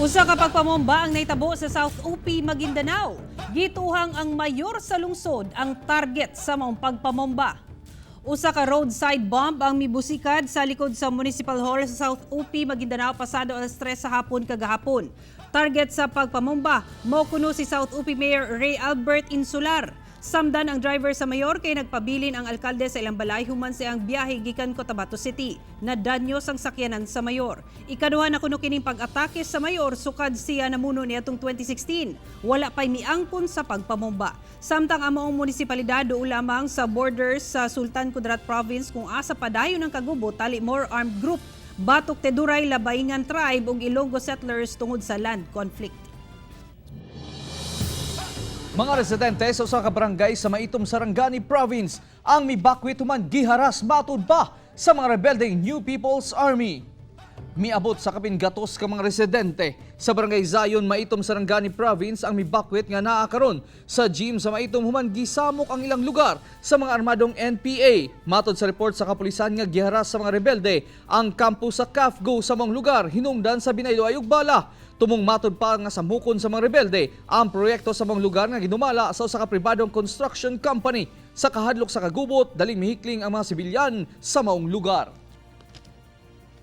Usa ka pagpamomba ang nahitabo sa South Upi, Maguindanao. Gituohang ang mayor sa lungsod ang target sa maong pagpamomba. Usa ka roadside bomb ang mibusikad sa likod sa Municipal Hall sa South Upi, Maguindanao, pasado alas 3 sa hapon kagahapon. Target sa pagpamomba mao kuno si South Upi Mayor Ray Albert Insular. Samdan ang driver sa mayor kay nagpabilin ang alkalde sa ilang balay human sa iyang biyahe gikan Cotabato City. Nadanyo sang sakyanan sa mayor. Ikaduha na kuno kining pag-atake sa mayor sukad siya namuno niadtong 2016. Wala pa'y miangkon sa pagpamomba. Samtang ang maong munisipalidad duol lamang sa borders sa Sultan Kudarat Province kung asa padayon ang kagubot tali Moro armed group batok Teduray Labaingan Tribe ug Ilonggo settlers tungod sa land conflict. Mga residente sa usa ka barangay sa Maitum, Sarangani Province ang mibakwit human giharas matud pa sa mga rebeldeng New People's Army. Miabot sa kapin 8 ka mga residente sa Barangay Zion, Maitum, Sarangani Province ang mibakwit nga naa karon sa gym sa Maitum human gisamok ang ilang lugar sa mga armadong NPA. Matod sa report sa kapulisan nga giharas sa mga rebelde ang kampo sa CAFGO sa maong lugar hinungdan sa binaylo ug bala. Tumong matod pa nga samukon sa mga rebelde ang proyekto sa maong lugar nga ginumala sa usa ka pribadong construction company. Sa kahadlok sa kagubot, daling mihikling ang mga sibilyan sa maong lugar.